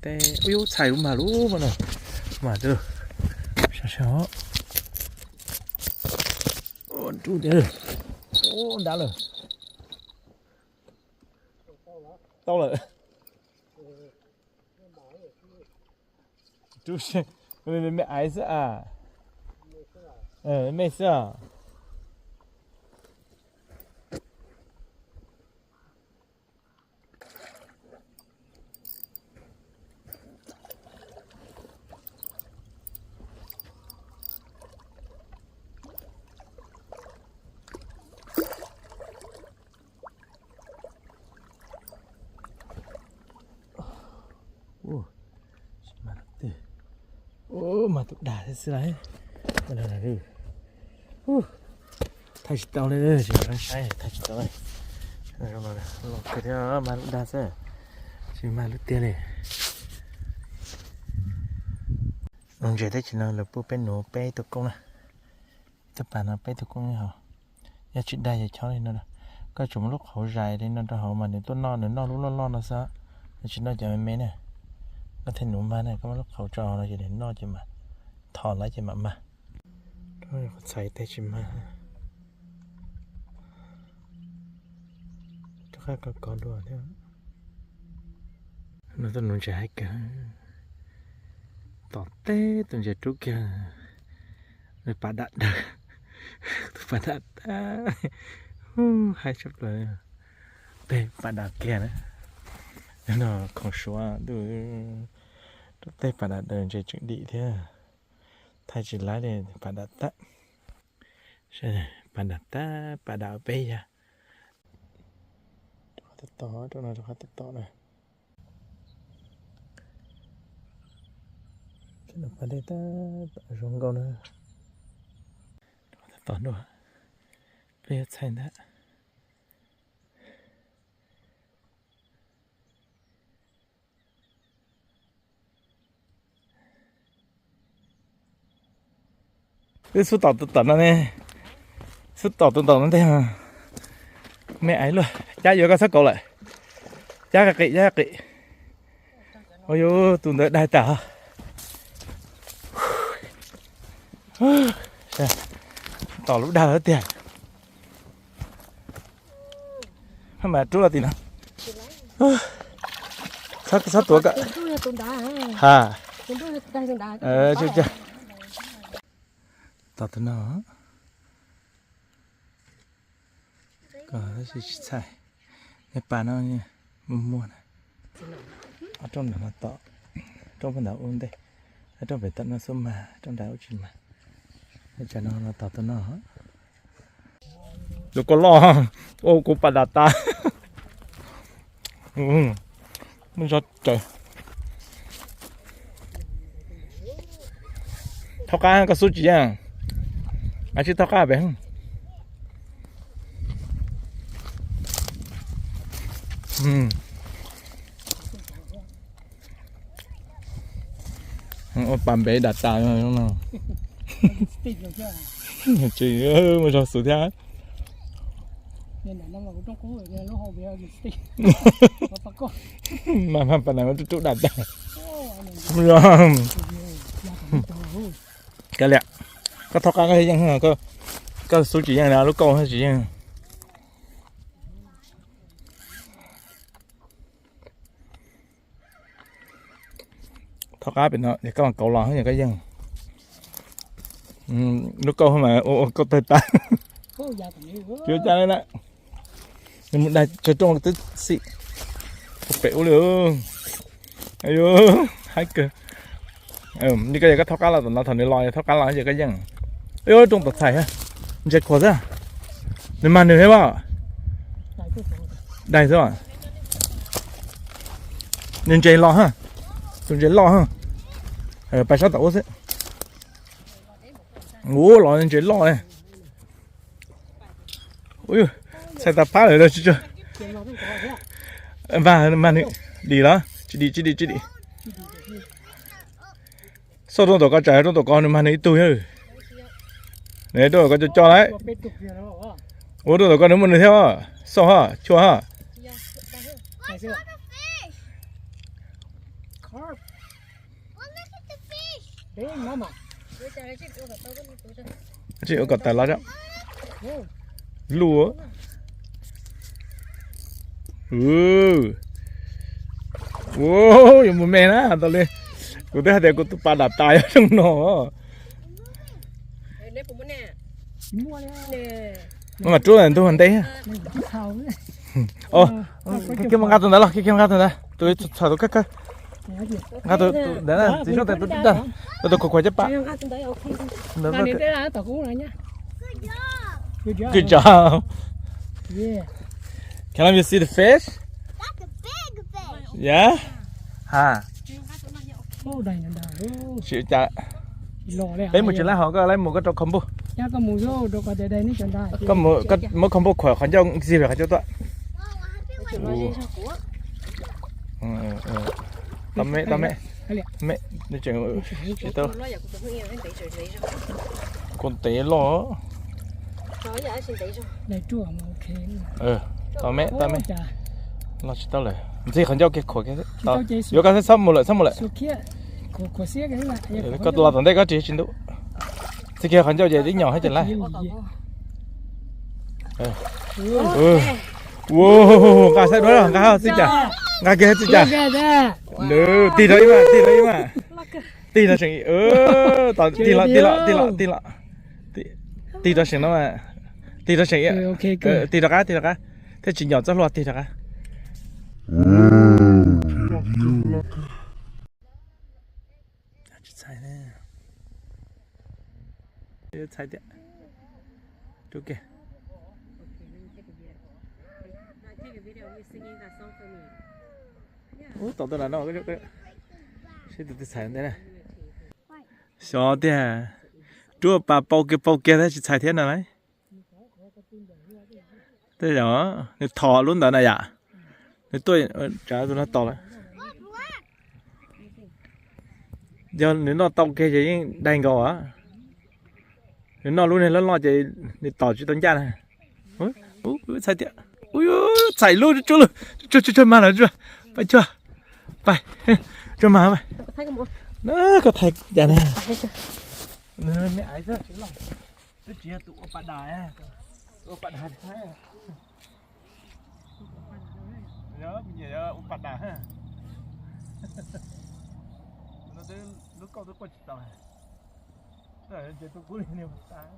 Teb, ub, yub, txhais lub mag lub mas no. Mas twb sab sab os. Ub, nrub tiag. Ub, ntab lawm. Tau lawm. Rub, me me aiv xwb as. Me xwb as. Ub, mas tus dag xwb xwb lauj. Thaij tsis tau li, tsis saib thaij tsis tau li. Los kawg thiab, mas lub dag xwb, tsis mag lub tiag li. Nuv ntses teb chaws no lawv pub peb nuv peb tus koob na. Tus pas no peb tus koob hauv. Yog tsis dag yog chob li no, koj tsum muab lub qhauv zais li no rau hauv mas nws tuaj noj, nws noj lub loj loj no xwb. Nws tsis noj cov me me na. Koj thiaj nuv mag na, koj muab lub qhauv tso hauv no ces nws noj ces mam thom lawv ces mam mag. Qhov txhais tej tsis mag. Rov qab kov kov dua thiab. No tuaj nuv ntses haib kawg. Tom teb tus ntses rub kiag, nws pas dam daws. Tus pas dam tag, haib tshaj plaws. Tej pas dam kiag na. No khoom suav ntuj, rub tej pas dam daws ntses tseem dim thiab. Thaij tsis laib li, pas dam tag. Pas dam tag, pas dam peb yag. Rov qab tom, rau no rov qab tom na. Pas dej tab tom zoo nkauj na. Rov qab tom dua, peb yuav txhaij ntag. Wb xub tom tus tom no ne, xub tom tus tom no ntej. Me aiv luaj, cab yuav koj txhob kauv lawm. Cab qis, cab qis. Ua yuav tus ntawd daig tas. Tom lub dag tiag. Mas rub los tim no. Txhob tuav koj. Ha. Tom tus no. Koj tsis txhaij. Neb pas no muaj muaj na. Ob rooj ntawm no tom, rooj pem ntawd ub ntej, rooj pem tom no xub mag, rooj nrad ub tsis mag. Tsam no los tom tus no. Lub koj loj, ua kuv pas dam tas. Muaj zog raws. Thaub qab koj xub tsis yeej, a tsis thaub qab pem. Ua pas npev dam tas no. Tsis muaj zog xub thiab. Mas mas pas nas rub rub dam tas. Kav liam, koj thaub qab koj yeej, koj xub tsis yeej, lub kauj tsis yeej. Thaub qab pem no es koj los kauv los yog koj yeej. Lub kauj mas ua kauj tawg tas. Tsis ua cas li na. Nws mus daig tsawg rooj twb xim. Pem ub li. Ayu, haib kawg. Li koj yog koj thaub qab los tom no, thaum nws los yog thaub qab los ces koj yeej. Ayu, rooj tom txhais, ntses khuam xwb. Nws mag nws thiab as. Daig xwb. Nws ntses los ha. Tus ntses loj ha. Pais sab tom ub xwb. Ua los ntses loj ne. Txhais tas phab lawm tsis tsuag. Mag, mag nws dim los? Tsis dim, tsis dim, tsis dim. Xauj rooj tom ko, tsam rooj tom ko nws mag nws ib tug thiab. Nws rooj tom ko co co lawm. Ua rooj tom ko nws muaj nws thiab. Xauj ha, chua ha. Tsis ua kom tawm los. Luj. Yuav mus me na tau li. Kuv twb hais tias kuv tus pas dam tas zoo no. Mas rub ntug ntej. Kiag mus nqa tus ntawd los, kiag mus nqa tus ntawd, tus txhom tus kawg kawg. Nqa tus ntawd, txiv zoj tus, tus khuam khuam caj pas. Good job. Can you see the fish? Yeah. Ha. Peb mus tsis laib hov, koj laib mus koj rau khov npuj. Koj muab khov npuj khuam qhov ncauj ntxig qhov ncauj tuaj. Tau me, tau me. Me, tsis tau. Kuv ntev loj. Tau me, tau me. Loj tsis tau lawm. Ntxig qhov ncauj kiag khuam kiag. Yuav koj txhob mus lawm, txhob mus lawm. Koj los tom ntej koj ris tsis ntuj. Ntxig kiag qhov ncauj ces tib nyom thiab ces laib. Nqa saib duab, nqa txij cas, nqa kiag txij cas. Tig rau ib mas, tig rau ib mas. Tig rau seem, tig los, tig los, tig los, tig los. Tig rau seem no mas. Tig rau seem, tig rov qab, tig rov qab. Thiaj tsis nyom txoj hlua, tig rov qab. Tsis txhais, txhais tiag. Rub kiag. Ub, tom tus no no, seb tus twg txhais ntej na. Xyov tiag, rub pas pau kiag pau kiag tab tsis txhais thiab no lauj. Tej zaum nws thom lub ntawd na yom, nws tuaj tsav tus no tom lawm. Yog nws noj tau kiag ces yeej dai nkaus. Nws noj lub niag loj loj ces nws tom tsis tau ncaj na. Txhais tiag. Txhais lub tsuj lub, tsuj tsuj tsuj mas lawm, pais tsuag, pais, tsuag mas pais. Koj thaij cas ne? Me aiv xwb, twb tsis yog tus ua pas dam, tus ua pas dam thaib. Yog nyiam ua pas dam. Tus no twb lub kauj twb quaj tsis tau. Nce tus kub li niag pas tas.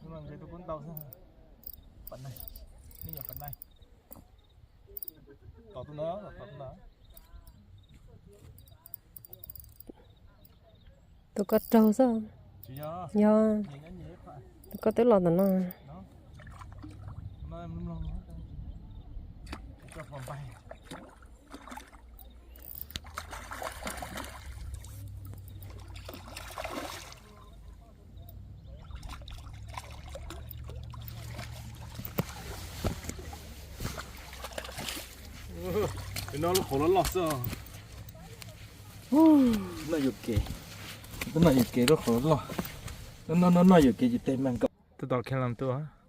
Nce tus kub ntau xwb. Pas nai, me nyuam pas nai. Tom tus no, tom tus no. Tus koj raug xwb. Yog, tus koj twb los tom no. Tus no lub qhov loj loj xwb. Noj yuam kev, noj yuam kev lub qhov loj. No no noj yuam kev ces tes mas nkaum. Tus tom khe los tus.